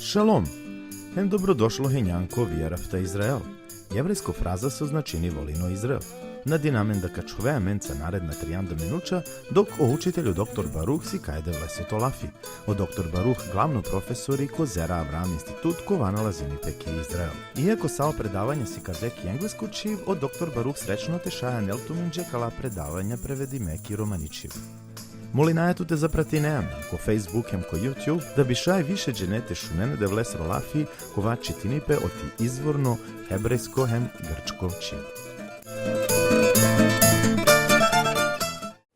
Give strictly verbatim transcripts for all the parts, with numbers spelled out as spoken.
Šalom! Hem dobrodošlo hinjan ko Veahavta Izrael. Jevrejsko fraza so značini volin o Izrael. Nadinamen da ka ačhove amenca naredna trianda minuća, dok o učitelj o doktor Baruh sikaja e Devlesoro lafi. O doktor Baruh glavno profesori ko Zera Avraam Institut, kova nalazini pe ki Izrael. Iako sa o predavanja sikade ki englesko čhib, o doktor Baruh srećno te šaj anel tumenđe kala predavanja prevedime ki romani čhib. Molinaja tut te zapratine amen ko Facebook hem ko YouTube, da bi šaj više džene te šunen e Devlesoro lafi, kova čitini pe oti izvorno hebrejsko hem grčko čhib.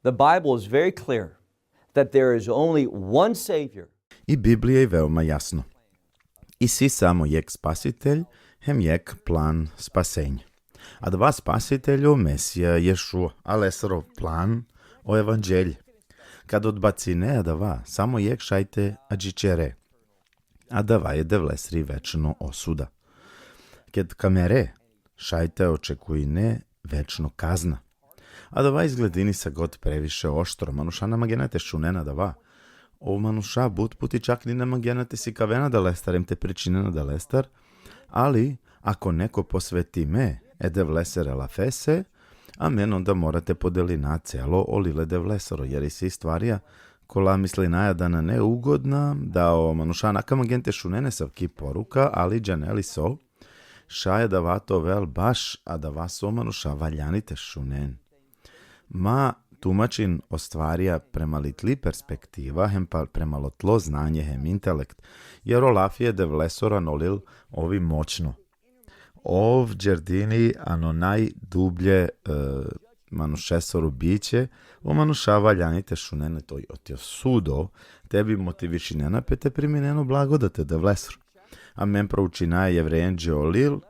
The Bible is very clear that there is only one Savior. I Biblija i veoma jasno. Isi samo jekh spasitelj, hem jekh plan spasenja. Adava spasitelj o Mesija Ješua, a lesoro plan o evanđelje. Kad odbacine adava, samo jekh šaj te adžićere. Adava i e Devlesri večno osuda. Ked ka mere, šaj te očekujine večno kazna. Adava izgledini sa god previše oštro, manuša na mangena te šunen adava. O manuša but puti čak ni na mangena te sikavena adalestar, em te pričinen adalestar, ali ako neko posvetime e Devlesere lafese, amen onda mora te podelina celo o lil e Devlesoro, jer isi stvarja kola mislinaja da nane ugodna, da o manuša na ka mangen te šunen asavki poruka, ali džane li so, šaj adava te ovel baš adava so manuša valjani te šunen. Ma tumačin o stvarja prema li tli perspektiva, hem pa prema lo tlo znanje hem intelekt, jer o lafi e Devlesoro ano lil ov i moćno. Ov džerdini ano najdublje, e, manušesoro biće, o manuša valjani te šunen oti, oti o sudo, te bi motivišinena pe te priminen o blagodat e Devlesoro. Amen proučinaja e Jevrejenđe o lil,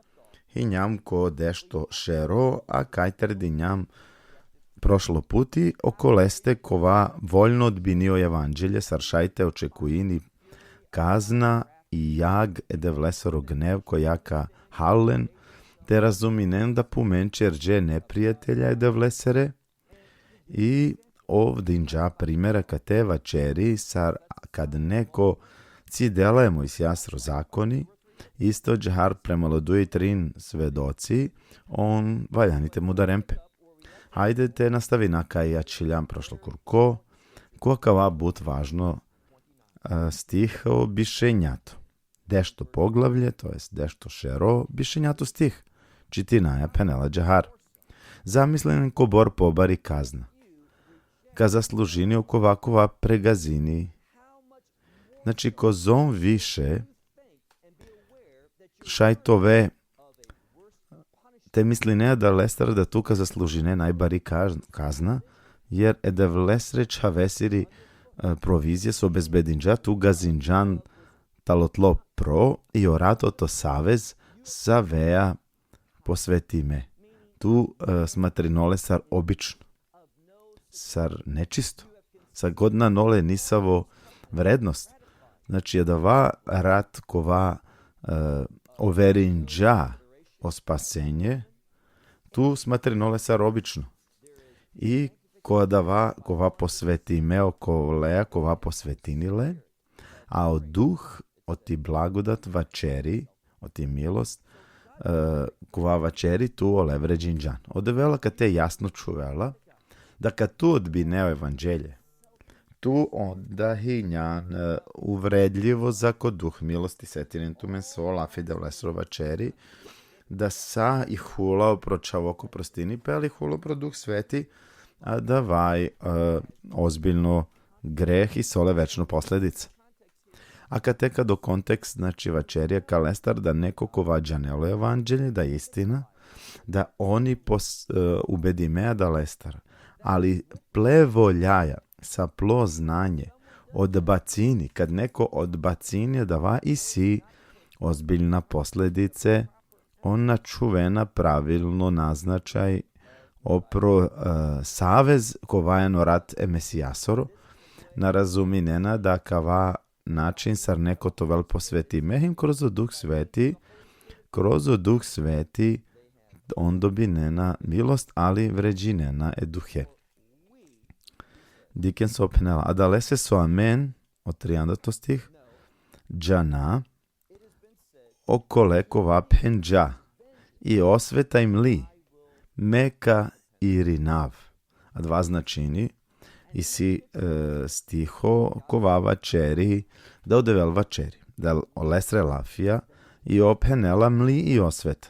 hinjam ko dešto šero, a kaj trdinjam prošlo puti, okoleste kova voljno odbini o evanđelje, sar šaj te očekujini kazna i jag e Devlesoro gnev koja ka hal len, te razuminen da pumen ćerđe neprijatelja e Devlesere, i ov dinđa primera kate vaćeri sar kad neko cidela e Mojsijasoro zakoni, isto đahar prema lo duj trin svedoci, on valjani te mudaren pe. Hajde te nastavina kaj ačhiljam prošlo kurko, ko akava but važno, e, stih o bišenjato. Dešto poglavlje, to jest dešto šero, bišenjato stih. Čitinaja, phenela đahar. Zamislinen kobor pobari kazna ka zaslužini okova kova pregazini. Znači, kozom više šaj te ove te misline adalestar da tu ka zaslužine najbari kaz-, kazna, jer e Devlesre čhavesiri, e, provizija so obezbedinđa, tu gazinđan talo tlo pro i o rat oto savez sa vea posvetime. Tu, e, smatrinole sar obično, sar nečisto, sar god nane ole nisavo vrednost. Znači, adava rat kova, e, overinđa o spasenje, tu smatrinole sar obično. I ko adava, kova posvetime okolea, kova posvetini le, a o Duh oti blagodat vaćeri, oti milost, e, kova vaćeri tu ole vređinđan. O Devel kate jasno čhuvela, da kad tu odbine o evanđelje, tu onda hinjan, e, uvredljivo zako Duh milosti. Setinen tumen so o lafi e Devlesoro vaćeri, da sa i hula opro čhavo ka prostini pe, ali hula opro Duh Sveti, adava i, e, ozbiljno greh i so le večno posledica. A kate kad o kontekst, znači, vaćeri akalestar da neko kova džanela o evanđelje, da istina, da on i pos-, e, ubedime adalestar, ali ple voljaja, sa plo znanje, odbacini, kad neko odbacini, adava isi ozbiljna posledice, on na čhuvena pravilno naznačaj opro, e, savez kova i ano rat e Mesijasoro, na razuminena da kava način sar neko te ovel posvetime, hem kroz o Duh Sveti, kroz o Duh Sveti on dobinena milost, ali vređinena e Duhe. Dikhen so phenela, adalese so amen, o triandato stih, džana, okole kova phenđa: I osveta i mli, me ka irinav. Adava značini, isi, e, stiho kova vaćeri da o Devel vaćeri, da olesre lafija, i ov phenela: mli i osveta.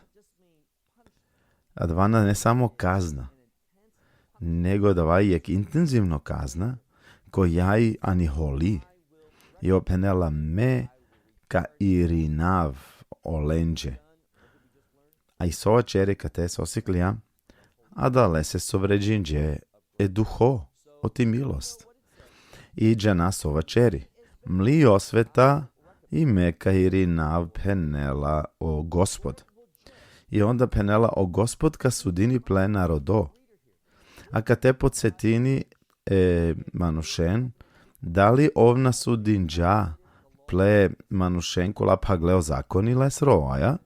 Adava nane samo kazna, nego adava jekh intenzivno kazna, koja i ani holi, i ov phenela: me ka irinav olenđe. A i so vaćeri kate, so siklija? Adalese so vređinđe e Duho, oti milost. I džana so vaćeri: mli i osveta, i me ka irinav, phenela o Gospod. I onda phenela: o Gospod ka sudini ple narodo. A kate podsetini e manušen, dali ov na sudinđa ple manušen kola phagle o zakoni lesro, aja?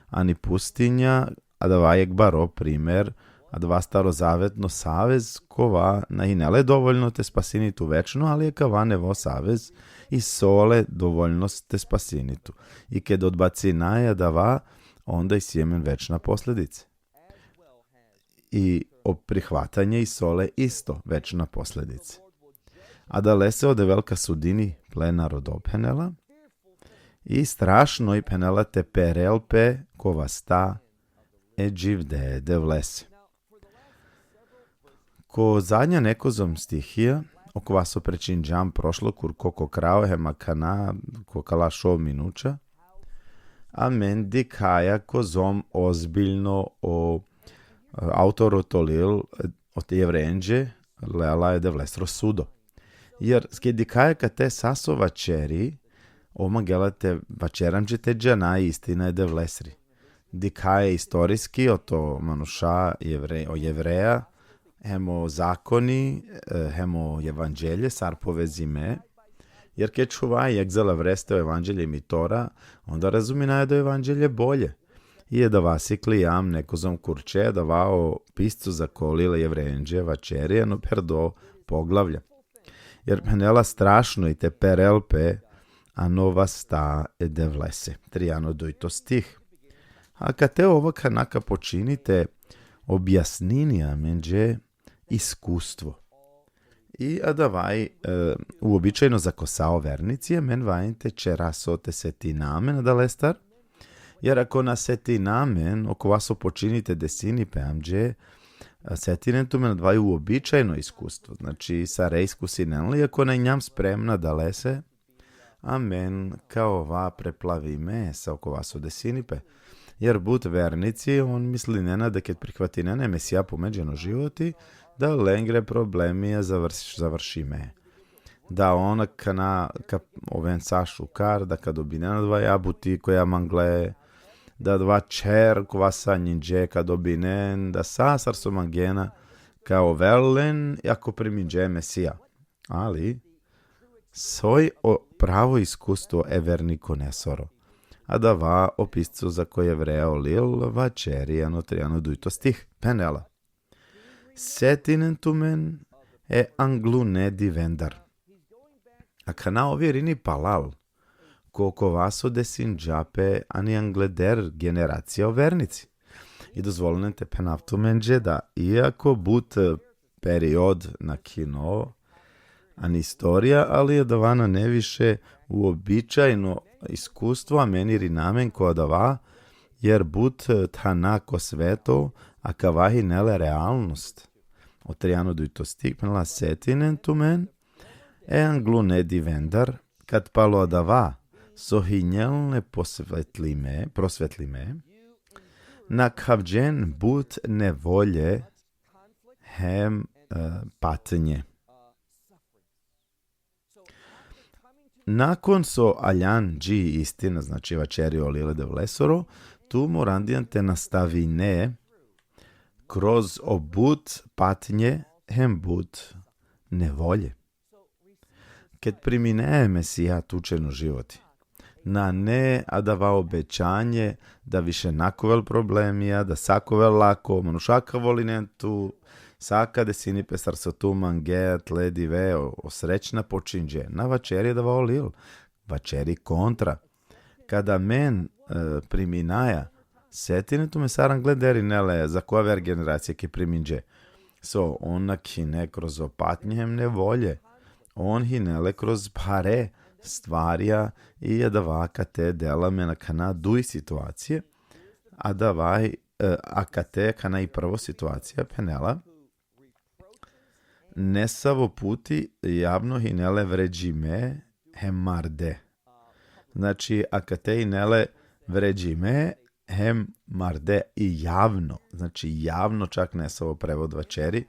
Ani pustinja, adava jekh baro primer, adava starozavetno savez, kova na hine le dovoljno te spasini tu večno, ali akava nevo savez isi ole dovoljnost te spasini tu. I ked odbacinaja adava, onda isi amen večna posledice. I o prihvatanje isi ole isto večna posledice. Adalese o Devel ka sudini ple narodo, phenela, i strašno i, phenela, te perel pe ko vasta e dživde Devlese. Ko zadnja nekozom stihija, okova so pričinđam prošlo kurko ko kraj, hem akana ko kala šov minuća, amen dikhaja kozom ozbiljno o, e, autor oto lil, e, oto Jevrejenđe, lela e Devlesro sudo. Jer ked dikhaja kate sa so vaćeri, ov mangela te vaćeri amenđe te džana i istina e Devlesri. Dikhaja istorijski oto manuša Jevre-, o Jevreja, hem o zakoni, e, hem o evanđelje, sar povezime. Jer ked čhuvaja jekh zalavreste o evanđelje hem i Tora, onda razuminaja da o evanđelje bolje. I adava siklijam nekozom kurče, adava o pisco zako lil e Jevrejenđe vaćeri ano perdo poglavlja. Jer phenela: strašno i te perel pe ano vasta e Devlese. Trijanda dujto stih. A kate ov akana ka počini te objasnini amenđe iskustvo. I adava i, e, uobičajeno zako sa o vernici, amen valjani te ćera so te setina amen adalestar, jer ako na setina amen okova so počini te desini pe amenđe, a, setinen tumen, adava i uobičajeno iskustvo, znači sare iskusinen li, ako na injam spremna adalese, amen ka ova preplavime sa okova so desini pe. Jer but vernici, on mislinena da ked prihvatinena e Mesija pomeđe ano životi, da lengre problemija završ-, završime. Da on akana ka oven sa šukar, da ka dobinen adava buti koja mangle, da adava ćher kova sanjinđe ka dobinen, da sa sar so mangena ka ovel len, ako priminđe e Mesija. Ali, soj o pravo iskustvo e vernikonesoro? Adava o pisco zako Jevreja o lil vaćeri ano trijanda dujto stih. Phenela: setinen tumen e anglune divendar. Akana ov irini palal ko okova so desinđa pe ani angleder generacija o vernici. I dozvolinen te phenav tumenđe da, iako but, e, period nakhino ani istorija, ali adava nane više uobičajeno iskustvo, amen irina amen ko adava, jer but, e, thana ko sveto, akava hine le realnost. O trijanda dujto stih, phenela: setinen tumen e anglune divendar, kad palo adava so hinjen le posvetlime, prosvetlime, nakhavđen but nevolje hem, e, patnje. Nakon so aljan dži istina, znači vaćeri o lil e Devlesoro, tu morandijan te nastavine kroz o but patnje hem but nevolje. Ked primine e Mesija tuće ano životi, nane adava obećanje da više na ka ovel problemija, da sa ka ovel lako, manuša ka volinen tu, sa ka desini pe sar so tu mangea, tle dive o, o srećna počinđe. Na vaćeri adava o lil, vaćeri kontra. Kad amen priminaja, setinen tumen sar angleder hine le, za koja ver generacija ki priminđe. So, on na hine kroz o patnje hem nevolje. On hine le kroz phare stvarja i adava kate dela amen akana duj situacije. Adava, e, akate akana i prvo situacija phenela: nesavo puti javno hine le vređime hem marde. Znači, akate hine le vređime hem marde i javno. Znači, javno čak nesavo prevod vaćeri.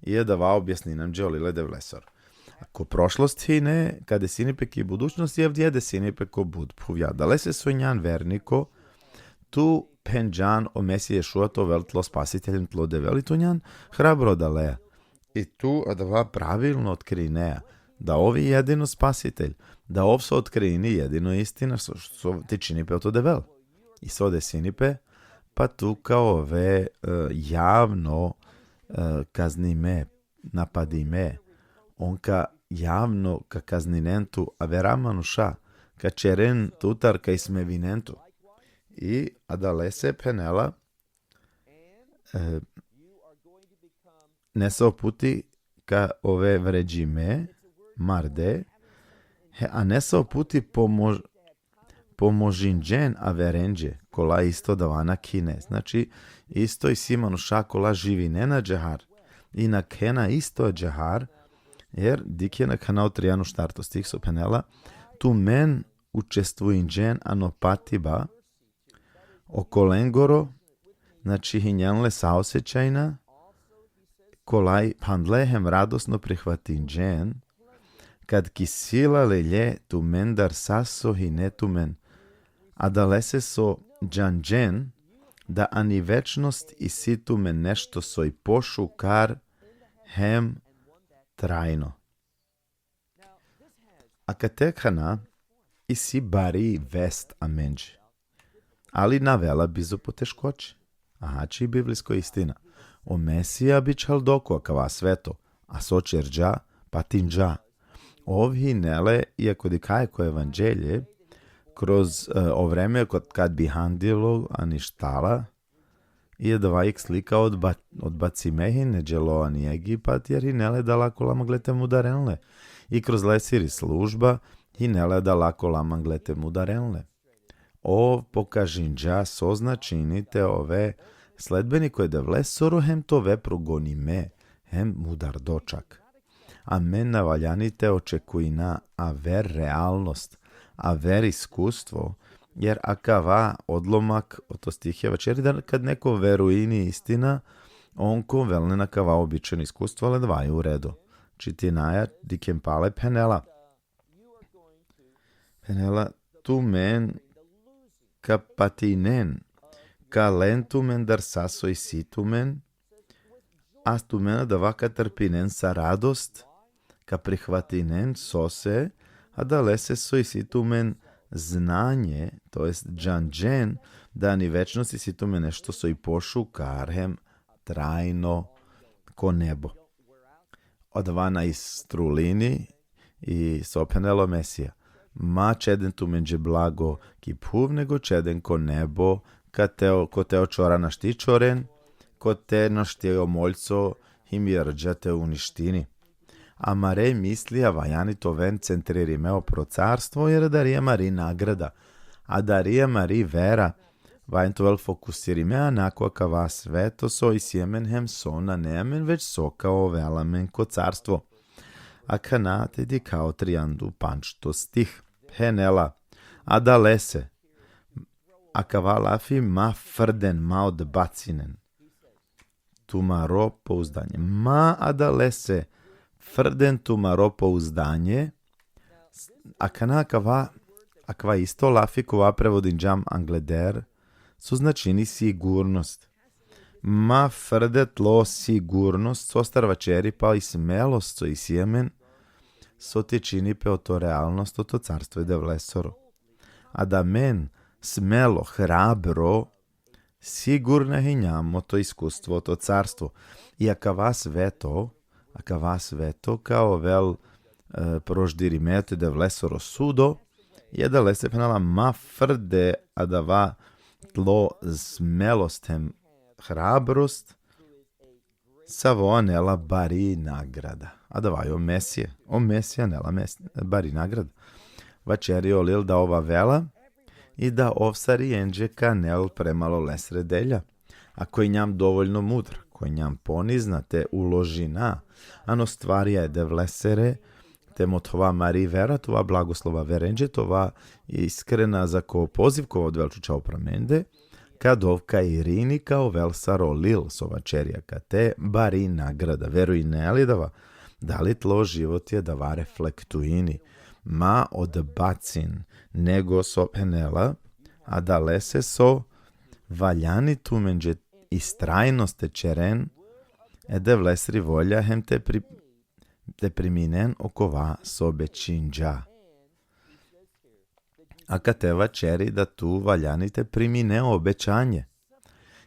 I adava objasninđa o lil e Devlesoro. Ko prošlost hine, ka desini pe ki budućnost, i avdive desini pe ko but phuvja. Adalese so injan verniko, tu phenđan o Mesija Ješua te ovel tlo spasitelj hem tlo Devel i tu injan hrabro adaleja. I tu adava pravilno otkrinea, da ov i jedino spasitelj, da ov so otkrini jedino istina, so, so tičini pe oto Devel. I so desini pe, pa tu ka ove, e, javno, e, kaznime, napadime, on ka javno ka kazninen tu, avera manuša ka ćeren tutar, ka ismevinen tu. I adalese phenela, e, nesavo puti ka ove vređime, marde, he, a nesavo puti pomo-, pomožinđen averenđe, kola isto adava nakhine. Znači, isto isi manuša kola živinena ađahar, i nakhena isto ađahar, jer dikhen akana o trianda u štarto stih so phenela: tumen učestvuinđen ano patiba okolengoro, znači hinjen le saosećajna, kolaj phandle hem radosno prihvatinđen, kad ki sila lelje tumendar sa so hine tumen, adalese so džanđen da ani večnost isi tumen nešto soj pošukar hem trajno. Akate akana isi bari vest amenđe. Ali na avela bizo poteškoće. Aha, či biblijsko istina. O Mesija bičhaldo ko akava sveto, a so ćerđa, patinđa. Ov hine le, iako dikhaja ko evanđelje, kroz, e, o vreme kod, kad bihandilo ani štala, i adava jekh slika odba-, odbacime hine, đelo ani Egipat, jer hine le adala kola mangle te mudaren le. I kroz lesiri služba, hine le adala kola mangle te mudaren le. Ov pokažinđa so značini te ove sledbeniko e Devlesoro hem te ove progonime, hem mudardo čak. Amen na valjani te očekujna aver realnost, aver iskustvo, jer akava odlomak oto stihija vaćeri da kad neko verujini istina, on ka ovel len akava običan iskustvo, ali adava i u redu. Čitinaja, dikhen pale, phenela. Phenela, tumen ka patinen, ka len tumendar sa so isi tumen, a tumen adava ka trpinen sa radost, ka prihvatinen sose, adalese so isi tumen znanje, to jest džanđen, da ani večnost isi tumen nešto soj pošukar hem trajno ko nebo. Adava na istrulini i so phenela o Mesija: ma ćeden tumenđe blago ki phuv, nego ćeden ko nebo, kote o, kote o čora našti čoren, kote našti o moljco hem i rđa te uništini. Amare mislija valjani te oven centririme opro carstvo, jer adari amari nagrada. Adari amari vera valjani te ovel fokusirime, a na ko akava sveto so isi amen hem so nane amen, već so ka ovel amen ko carstvo. Akana te dikha o trianda u pandžto stih. Phenela, adalese, akava lafi ma frden, ma odbacinen tumaro pouzdanje. Ma adalese frden tumaro pouzdanje, akana akava, akava isto lafi kova prevodinđam angleder, so značini sigurnost. Ma frde tlo sigurnost, sostar vaćeri pa i smelost so isi amen, so tičini pe oto realnost, oto carstvo e Devlesoro. A da amen smelo, hrabro, sigurna hinjam oto iskustvo, oto carstvo. I akava sveto, akava sveto ka ovel, e, proždirime oto Devlesoro sudo, I adalese phenela: ma frde adava tlo smelost hem hrabrost, savo anela bari nagrada. Adava i o Mesija. O Mesija anela mes-, bari nagrada. Vaćeri o lil da ov avela i da ov sarijenđe ka anel premalo lesre delja. Ako injam dovoljno mudra, ako injam ponizna te uložina ano stvarija e Devlesere, te mothova mari vera, te ova blagoslova verenđe, te ova iskrena zako poziv kova o Devel čhuča upra mende, ka dov ka irini ka ovel sar o lil so vaćeri akate bari nagrada. Verujine li adava? Dali tlo životi adava reflektuini? Ma odbacin, nego so phenela, adalese so valjani tumenđe istrajnost te ćeren e Devlesri volja hem te pri-, te priminen okova so obećinđa. Akate vaćeri da tu valjani te primine o obećanje.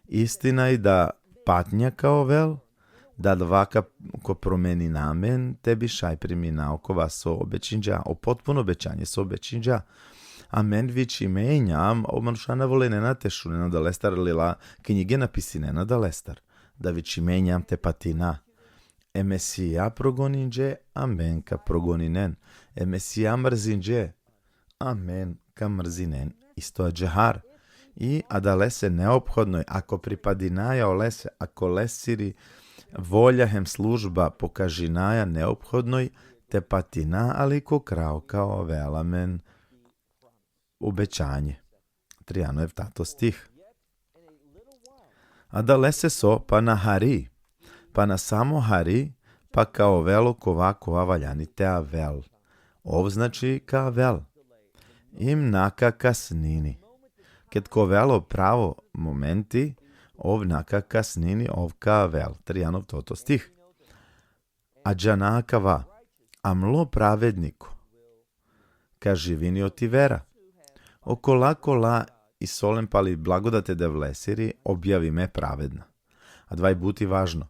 Istina i da patnja ka ovel, da adava ka, ko promenina amen, te bi šaj primina okova so obećinđa, o potpuno obećanje so obećinđa. Amen vičime injam, o manuša na volinena te šunen adalestar, lila knjige napisinena adalestar. Da vičime injam te patina. E Mesija progoninđe, amen ka progoninen. E Mesija mrzinđe, amen ka mrzinen isto ađahar. I adalese neophodno i, ako pripadinaja olese, ako lesiri volja hem služba pokažinaja, neophodno i te patina, ali ko kraj ka ovel amen obećanje. Trijano eftato stih. Adalese so pana hari, pana samo hari, pa ka ovel okova kova valjani te avel. Ov znači ka avel. Im na ka kasnini. Ked ka ovel o pravo momenti, ov na ka kasnini, ov ka avel. Trijano eftato stih. A džana akava, a mlo pravedniko ka živini oti vera. Okola kola isi len pali blagodat e Devlesiri objavime pravedna. Adava i but i važno.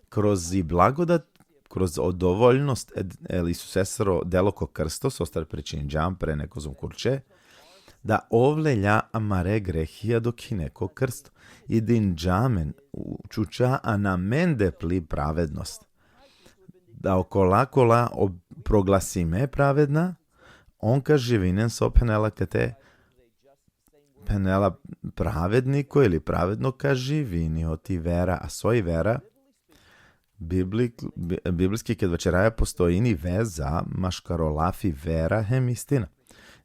Kroz i blagodat, kroz o dovoljnost e, e Isusesoro delo ko krsto, sostar pričinđam pre nekozom kurće, da ov lelja amare grehija dok hine ko krsto. I dinđa amen, čhuča ano amende pli pravednost. Da okola kola ob-, proglasime pravedna, on ka živinen so phenela akate, phenela pravedniko ili pravedno ka živini oti vera, a so i vera, biblik-, bi-, biblijski ked vaćeraja postojini veza maškaro lafi vera hem istina.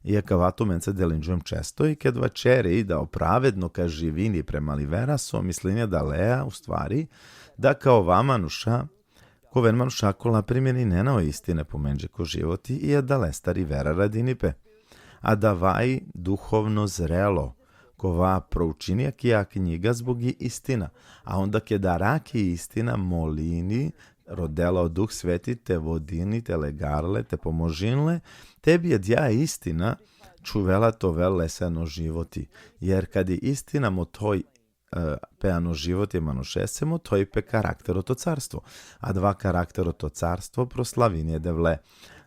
I akava tumenca delinđum često i ked vaćeri da o pravedno ka živini prema li vera, so mislini adalea, u stvari, da ka ova manuša, ka oven manuša kola primeninena o istine pomenđe ko životi i adalestar i vera radini pe. Adava i duhovno zrelo, kova proučini akija knjiga zbog i istina, a onda keda araki istina molini, rodela o Duh Sveti te vodini, te legarle, te pomožinle, te bi adija istina čhuvela te ovel lese ano životi. Jer kad i istina mothoj, e, pe ano životi e manušese, mothoj pe karakter oto carstvo. Adava karakter oto carstvo proslavini e Devle,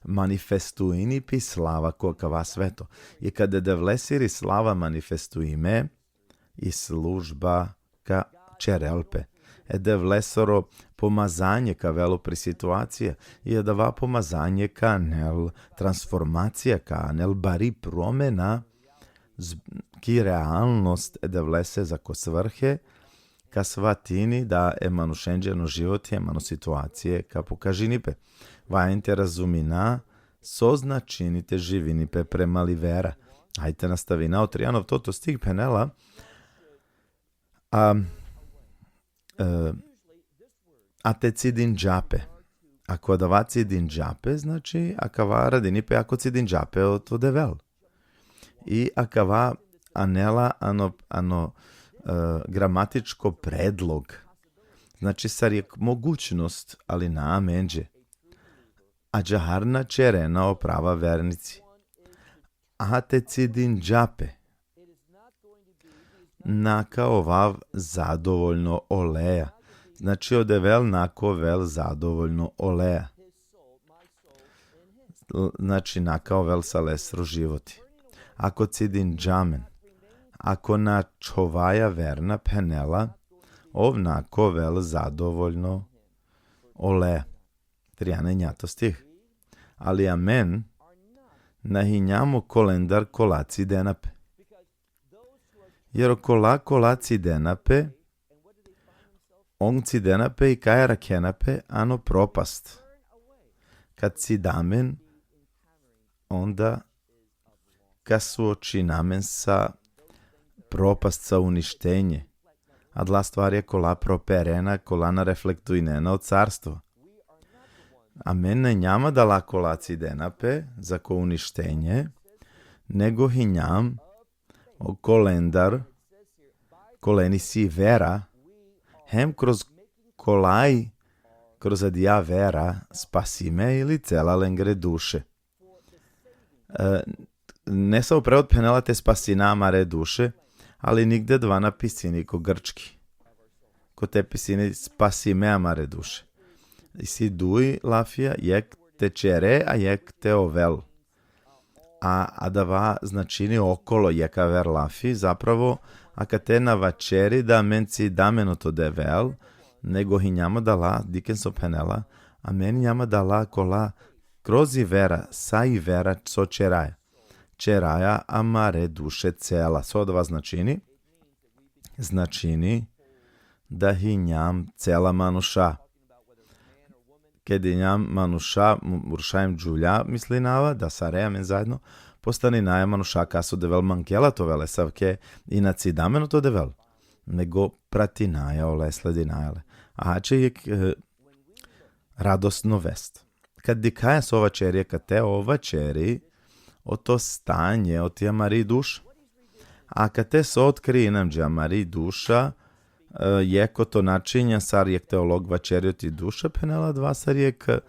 manifestuini pi slava ko akava sveto. I kad e Devlesiri slava manifestuime, i služba ka ćerel pe. E Devlesoro pomazanje ka avel upri situacija, i adava pomazanje ka anel transformacija, ka anel bari promena z-, ki realnost e Devlese zako svrhe, ka svatini da e manušenđe ano životi, hem ano situacije ka pokažini pe. Valjani te razumina so značini te živini pe prema li vera. Ajde nastavina, o trijano eftato stih phenela, a, e, a te cidinđa pe. Ako adava cidinđa pe, znači, akava radini pe ako cidinđa pe oto Devel. I akava anela ano, ano, e, gramatičko predlog. Znači, sar jekh mogućnost, ali na amenđe. Ađahar na ćerena o prava vernici. A te cidinđa pe, na ka ovav zadovoljno oleja. Znači, o Devel na ka ovel zadovoljno oleja. L-, znači, na ka ovel sa lesro životi. Ako cidinđa amen, ako na ačhovaja verna, phenela, ov na ka ovel zadovoljno ole. Trianda i enjato stih. Ali amen na hinjam okolendar kola cidena pe. Jer okola kola cidena pe, on cidena pe i ka arakhena pe ano propast. Kad cida amen, onda ka suočina amen sa propast, sa uništenje. Adala stvarja kola properena, kola na reflektuinena o carstvo. Amen na hinjam adala kola cidena pe zako uništenje, nego hinjam okolendar, kolen isi vera, hem kroz kolaj, kroz adija vera spasime ili cela lengere duše. E, nesavo prevod phenela te spasina amare duše, ali nigde adava na pisini ko grčki. Kote pisini spasime amare duše. Isi duj lafija, jekh te ćere, a jekh te ovel. A adava značini okolo jekh aver lafi, zapravo, akate na vaćeri da amen cida amen oto Devel, nego hinjam adala, dikhen so phenela, amen hinjam adala kola kroz i vera, sa i vera so ćeraja. Ćeraja amare duše cela. So adava značini? Značini da hinjam cela manuša. Ked hinjam manuša, m-, murša hem džuvlja, mislinava, da sare amen zajedno, postaninaja manuša kas o Devel mangela te ovel, esavke i na cida amen oto Devel, nego pratinaja ole, sledinaja ole. A ače jekh, e, radosno vest. Kad dikhaja so vaćeri akate, ov vaćeri oto stanje oti amari duša. A akate so otkrini amenđe, amari duša, e, jekh oto načinja sar jekh teolog vaćeri oti duša, phenela, adava sar jekh, e,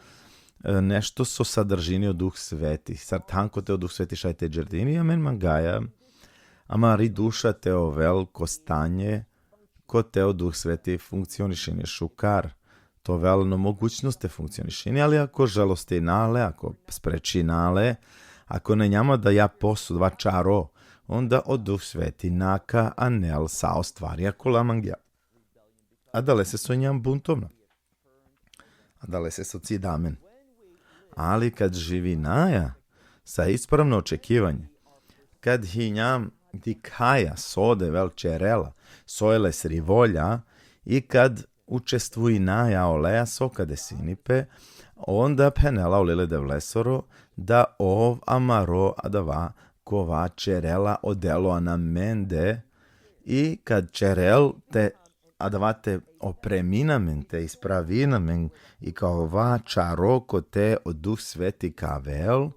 nešto so sadržini o Duh Sveti. Sar than kote o Duh Sveti šaj te đerdini, amen mangaja amari duša te ovel ko stanje kote o Duh Sveti funkcionišini šukar. Te ovel ano mogućnost te funkcionišini, ali ako žalostina le, ako sprečina le, ako na hinjam adaja posud, adava čaro, onda o Duh Sveti na ka anel sa o stvarja kola mangea. Adalese so hinjam buntovna. Adalese so cida amen. Ali kad živinaja sa ispravno očekivanje, kad hinjam, dikhaja so o Devel ćerela, so i lesri volja, i kad učestvujinaja oleja so ka desini pe, onda phenela o lil e Devlesoro da ov amaro adava kova ćerela o delo ano amende, i kad ćerel te adava te opremini amen, te ispravini amen, i ka ova čaro kote o Duh Sveti ka avel,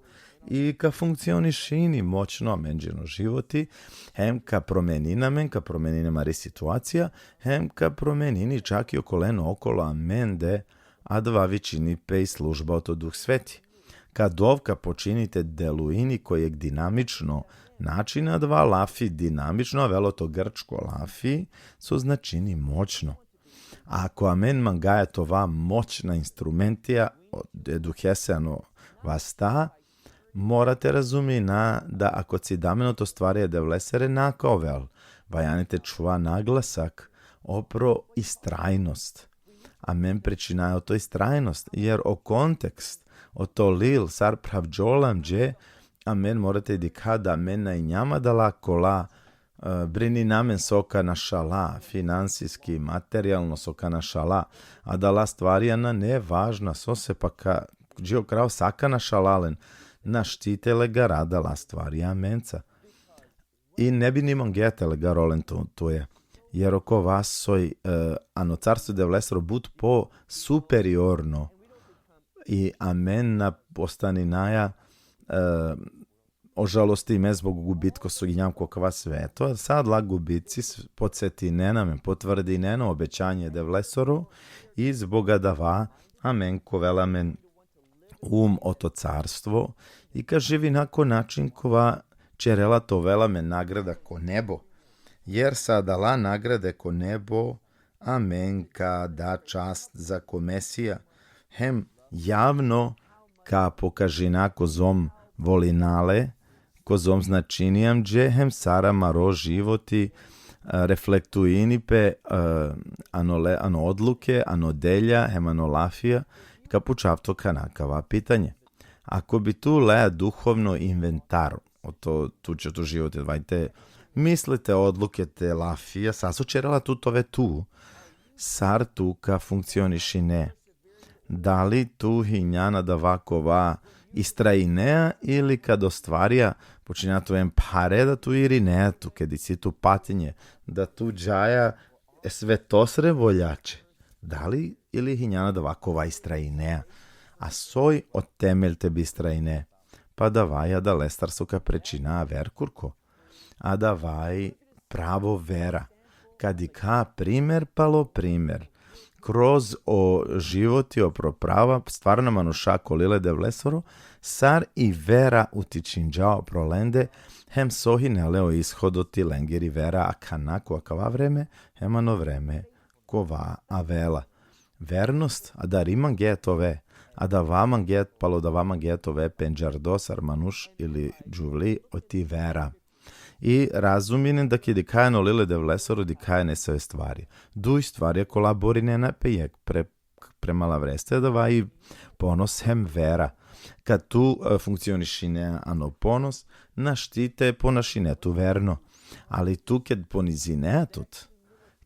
i ka funkcionišini moćno amenđe ano životi, hem ka promenini amen, ka promenini amari situacija, hem ka promenini čak i okolen okolo amende, adava vičini pe i služba oto Duh Sveti. Kad ov ka počini te deluini ko jekh dinamično način, adava lafi dinamično avela oto grčko lafi, so značini moćno. A ako amen mangaja te ova moćna instrumentija e Duhese ano vasta, mora te razumina da ako cida amen oto stvarja e Devlesere, na ka ovel. Valjani te čhuva naglasak opro istrajnost. Amen pričinaja oto istrajnost, jer o kontekst, oto lil sar phravđola amenđe, amen mora te dikha da amen na hinjam adala kola, e, brinina amen so ka našala, finansiski, materijalno so ka našala, adala stvarja nane važna, sose pa ka, dži o kraj sa ka našala len, našti te legara adala stvarja amenca. I ne bi ni mangea te legari olen tu-, tuja. Jer okova soj, e, ano carstvo e Devlesoro but po superiorno. I amen na postaninaja, e, ožalostime zbog gubitko so hinjam ko kava sveto, a sa adala gubitci s-, podsetinena amen, potvrdinena o obećanje e Devlesoro, i zbog adava amen ka ovel amen um oto carstvo, i ka živina ko način kova ćerela te ovel amen nagrada ko nebo. Jer sa adala nagrade ko nebo, amen ka da čast zako Mesija, hem javno ka pokažina kozom volina le, kozom značini amenđe hem sar amaro životi, e, reflektuini pe, e, ano le-, ano odluke, ano delja, hem ano lafija, ka pučav tut akana akava pitanje. Ako bi tu lea duhovno inventar, oto tuće, oto životi, adava i te misle, te odluke, te lafija, sa so ćerela tut ove tu, sar tu ka funkcionišine? Dali tu hinjan adava kova istrajinea ili kad ostvarija počinea te oven phare da tu irinea tu, ked isi tu patnje, da tu džaja e svetosere voljaće? Dali ili hinjan adava kova istrajinea? A soj o temelj te bi istrajine? Pa adava i adalestar so ka pričina aver kurko. Adava i pravo vera. Ka dikha primer palo primer, kroz o životi opro prava stvarna manuša ko lil e Devlesoro, sar i vera utičinđa opro lende, hem so hine le o ishod oti lengiri vera akana ko akava vreme, hem ano vreme kova avela. Vernost, adari mangea te ove, adava mangea, palo adava mangea te ove pendžardo sar manuš ili džuvli oti vera. I razuminen da ked dikhaja ano lil e Devlesoro, dikhaja nesave stvari. Duj stvari kola borinena pe jekh pre-, prema lavreste, adava i ponos hem vera. Kad tu, e, funkcionišine ano ponos, našti te ponašine tu verno. Ali tu ked ponizinea tut,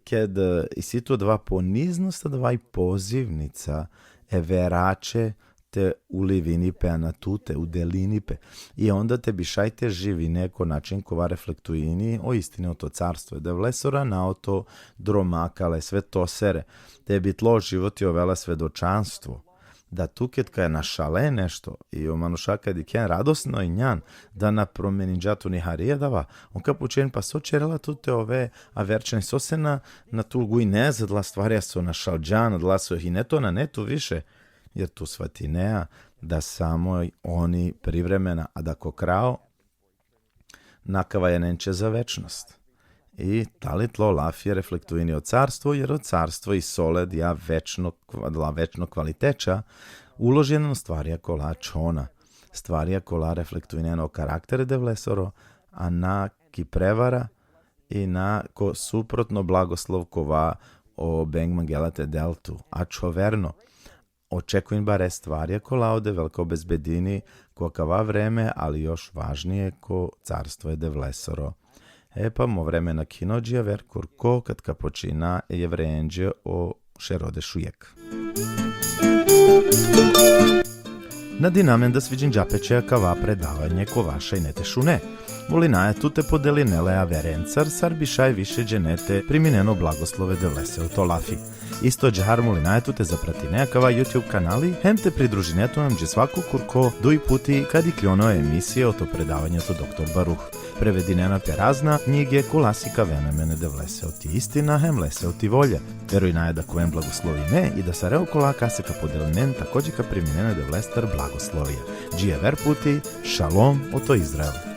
ked, e, isi tu adava poniznost, adava i pozivnica e veraće te ulivini pe ano tute, udelini pe. I onda te bi šaj te živine ko način kova reflektuini o istine oto carstvo e Devlesoro, a na oto droma kale svetosere. Te bi tlo životi ovela svedočanstvo. Da tu ked ka našale nešto, i o manuša ka dikhen radosno injan, da na promeninđa tu ni hari adava, on ka pučen: pa so ćerela tut te ove averčhane, sose na, na tugujne za adala stvarja so našalđan, adala so hine, to nane tu više, jer tu svatinea da samo oni privremena, a da ko krajo nakavaja amenđe za večnost. I tali tlo lafija reflektuini o carstvo, jer o carstvo isi le adija večno kva-, adala večno kvaliteča, uložena ano stvarja kola ačhona, stvarja kola reflektuinena o karakter e Devlesoro, a na ki prevara i na ko suprotno blagoslov kova o beng mangela te del tu. Ačhoverno, očekuin bare stvarja kola o Devel ka obezbedini ko akava vreme, ali još važnije ko carstvo e Devlesoro. E pa, mo vreme nakhino, dži aver kurko, kad ka počina e Jevrejenđe o šero dešujekh. Nadinamen da sviđinđa pe će akava predavanje kova šaj ine te šune. Molinaja tut te podeline le averencar, sar bi šaj više džene te priminen o blagoslov e Devlese oto lafi. Isto ađahar molinaja tut te zapratine akava YouTube kanali, hem te pridružine tut amenđe svako kurko duj puti kad ikljon o emisije oto predavanje oto doktor Baruh. Prevedinena pe razna knjige kola sikavena amen e Devlese oti istina hem lese oti volja. Verujnaja da ka oven blagoslovime i da sare okola kase ka podelinen takođe ka priminen e Devlestar blagoslovija. Dži aver puti, šalom oto Izrael.